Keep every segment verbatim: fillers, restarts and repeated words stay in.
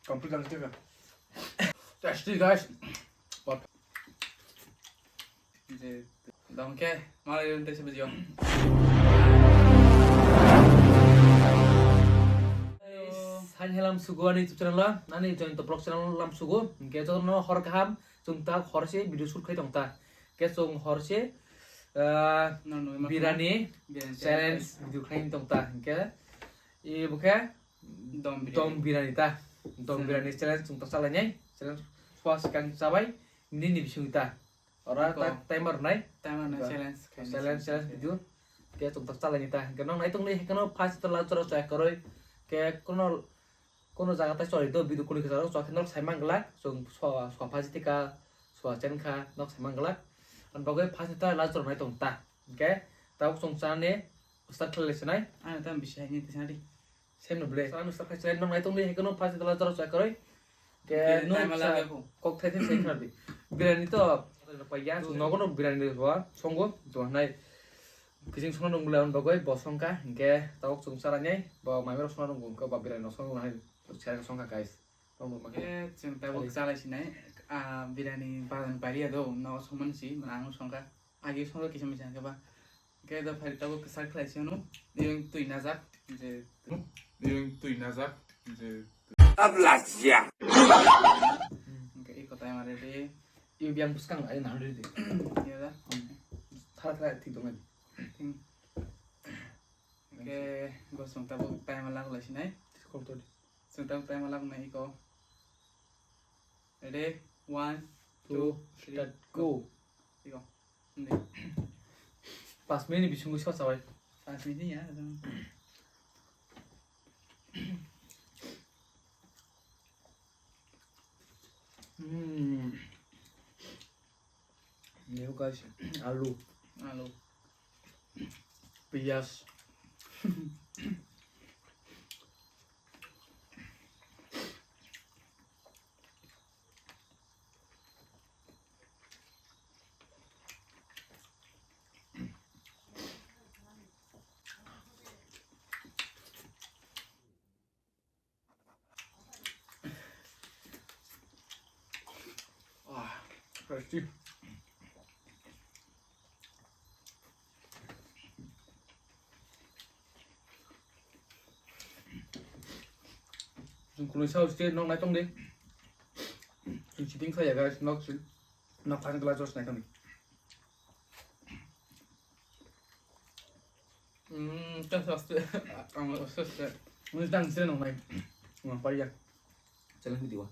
Complete ang teka. Tasty, guys. What? Je, dongke, malah yung tesa bejio. Sain helam sugu ani YouTube channel la, nani join to vlog channel lam sugu, hingke jotono hor kaham, chwng ta hor se video shoot khai tong ta. Hingke chwng hor se, ah, No, no, ma birani birani challenge challenge. Video khai tong ta. Hingke, i bokhe Dom birani. Dom birani ta. Dom Challenge. Birani challenge chwng ta chalai nai. Challenge first kang chabai, nini bising ta. Ora Iko. Ta timer nai. Timer nai Iko. Challenge khai Challenge, nai. Challenge video. Ke chwng ta chalai ni ta. Hingke nong nai tong ni hingke no first ta la choro chai koroi. Ke kono, kono jaga ta chori do video kuni ke choro chwa khe nok sai mang glak. Chwng so, so phaji tika, so chen kha nok sai mang glak. An bagoi first ta la choro nai tong ta. Hingke ta chwng chane start khlai se nai. Ano tam bisi hai ni tisari. Sem no ble. Sa no sa khai chalai nong nai tong ni hingke no first ta la choro chai koroi. Ke Ke no time sa lagya ko. Kok thai thai sai khna di. Birani to pa ya nogo no birani de wa songo to nai. Kising songna nong bole on bagoi bo songka hingke tabok chwng chara nai bo mai mero songna nong ko ba birani no song nai chara songka guys. Tong ma. Eh, chwng tabok Ari. Chalai sinai, ah, birani bagan bariya do, no songman si, mana ang songka. Agi songka kisa misa hingke ba. Ke do phari tabok kwchak khlai si hwno. Yung twi najak, je. Yung twi najak, je. Ablasia. Hingke iko tai mare de. Yung biang buskang ai na hori de. Iya da. Thara thara thik dong ai. Thing. Hingke gosong tabok tai malak lai sinai. Kol to di. Chwng tabok tai malak nai iko. Ready? One, two, Two, three, start, go. Iko. Hindi. Pas minute bisingo sa sawai. Pas minute ya. Hmm. Neo guys, alu. Alu. Piyas. Ah, tasty. Chwng kunui sao state nok nai tong di. Chwng chiting saya guys nok si. Nok thani kela jos nai tong di. Hmm, tas aste. Ang aste. Mui dang sini nong nai. Nong paya. Challenge video.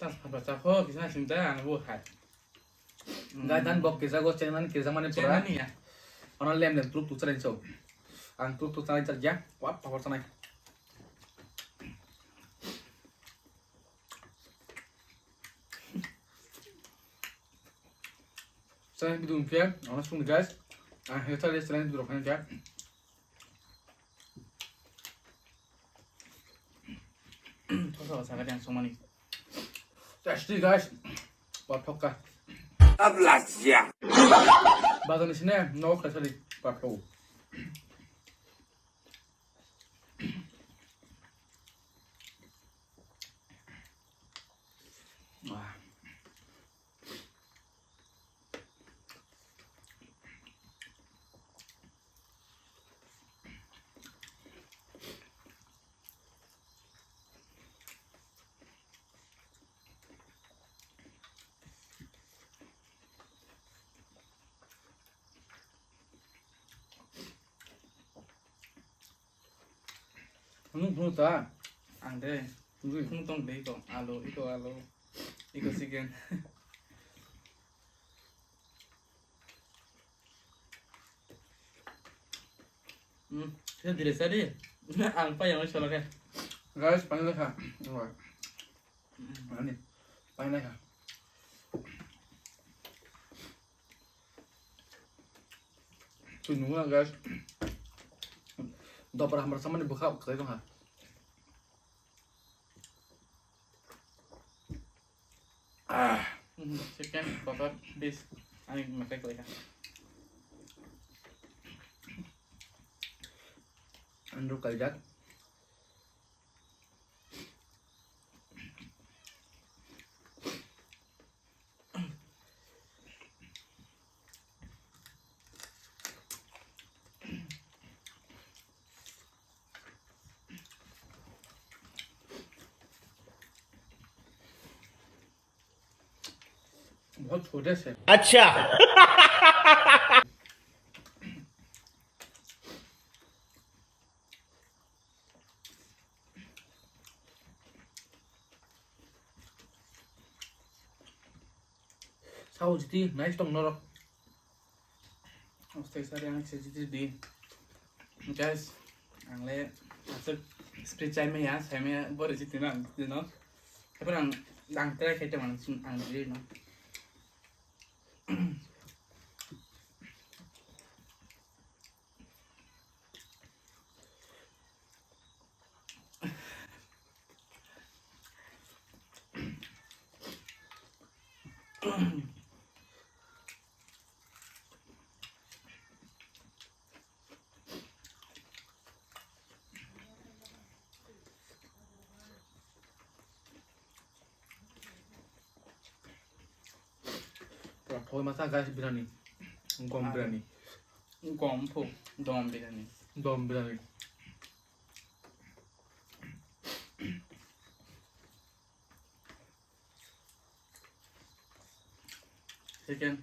Tas pha cha kho kisa sim da ang bu hai. Gai dan bok kisa go cheng nan kisa mani pura. Cheng nan ya. Ona lem lem truk tu cheng so. Ang truk tu cheng chak ya. Wap pha cha nai. Challenge video khe, ano sung guys. Ang heta le challenge video khe. Thosa ba saga yang songmani. Tasty guys. Pathok ka. Ablasia. Bazani sine no khasali pathok. Ah. Nung phunuk ta? Ang de. Nungwi. Phunuk tong de iko. Alu, iko alu. Iko chicken. Hmm, khe dire sadi. Ang pa yang solo khe. Guys, pani lekha. Ani, pani lekha. Nungya guys. Dopra hamar samani bwkha kwtai tongkha. Chicken, kotor, fish, ani makai kwlaikha. Andrew kaijak. बहुत छोटे से। अच्छा। Sao jiti nice tong norok. Oste sari ang se jiti di. Guys, ang le aswk spray chai maya, chai maya bore jiti no ang jiti no. Haphar ang, ang try khai tong ang, ang jiti no. Pura thoi masa guys birani. Gom birani. Gom phu, dom birani. Dom birani. Chicken.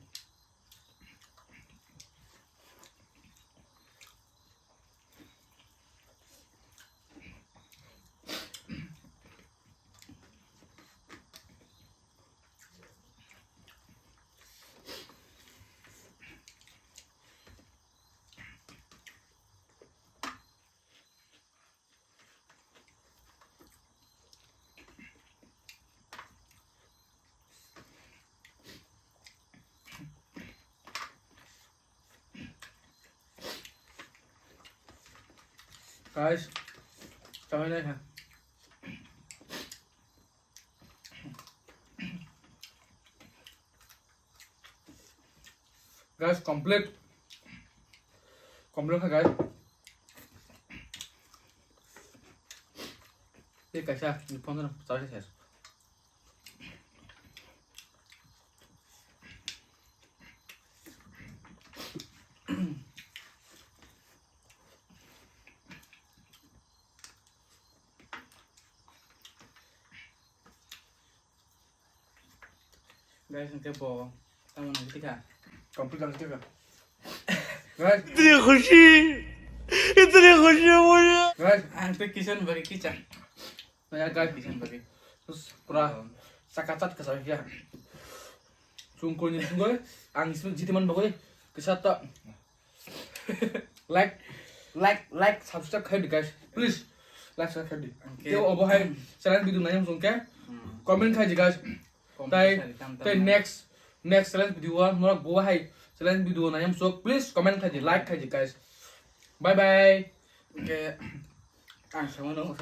Guys, chawai nai kha. Guys, complete. Complete kha, guys. Tei kaisa, ni phone no charge se. Guys, hwnkhe bo tamo nang tikha. Complete nang tikha. Guys. Itni khushi, itni khushi mujhe. Guys, ang tei kisa ni bagwi kisa. Naya guys, kisa ni bagwi. Terus pura chaka chat kasa kya. Chungkul ni chungkul, ang ismu jitiman bagwi kisa ta. Like, like, like, subscribe khai di, guys. Please, like, subscribe khai di. Okay. Tei obo hai challenge video nai mung khe comment khai di, guys. Comment tei khai di, tam tam tei nai. Next, next challenge video o norok bo hai challenge video nai mung please comment khai di, like khai di, guys. Bye bye. Okay. Ang sama no.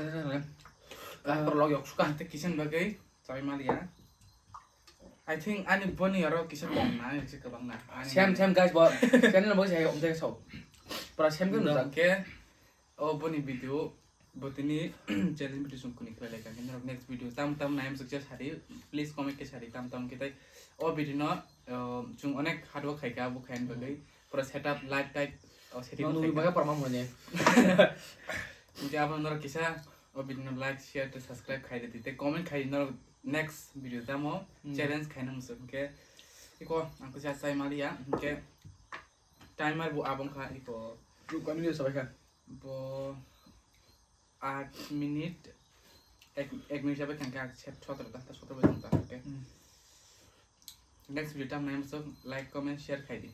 Ang perlok yok suka. Tei kisa ni bagwi. Chai maliya. I think ani boni aro kisa kok na, kisa kwbang na. Ani same, same guys, bo channel bo sai umjai so. Pura same khe nujak. Hwnkhe o boni video, bo tini challenge video song kuni khlai laikha. Hwnkhe norok next video tam tam naim sukcha sari, please comment khe sari tam tam khe tai. O video no, uh, chwng onek hard work khaika, bo khaina bagwi. Pura setup, light tight, o setting. Nang nugwi khaika. Bagwi pura ma mone. Hwnkhe abo norok kisa o video no like, share tei subscribe khai di, tei comment khai di norok. Next video tamo challenge khaina muchung hwnkhe iko ang kisa chai maliya hwnkhe timer bo abo wngkha iko. Ruk kami ni sabai kha. Bo aat minute ek, ek minute sabai kha hwnkhe sotro ta, sotro bai tongkha hwnkhe. Next video tam nai muchung like, comment, share khai di.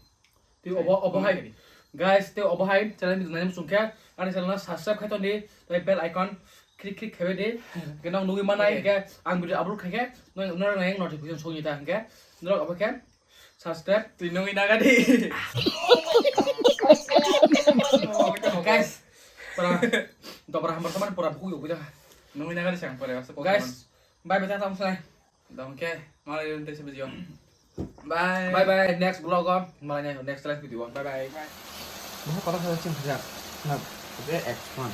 Tei obo, obo hai. Guys, tei obo hai channel ni nai muchung khe ani channel no subscribe khai toni, tei bell icon click click khai di. Hwnkhe nang nugwi manai hwnkhe ang video upload khai khe nang, nang notification sogwi ta hwnkhe norok obo khe subscribe. Twi nugwi naga di. Dobra hambar saman pura buku yuk buja. Nungwi nagari sang pore asa. Guys, bye bye, tata, bye. Dongke, malah yun tesi bujo. Bye. Bye bye, next vlog on. Malah next live video on. Bye bye. Bye. Buku kota kota cing kerja. Nah, dia X one.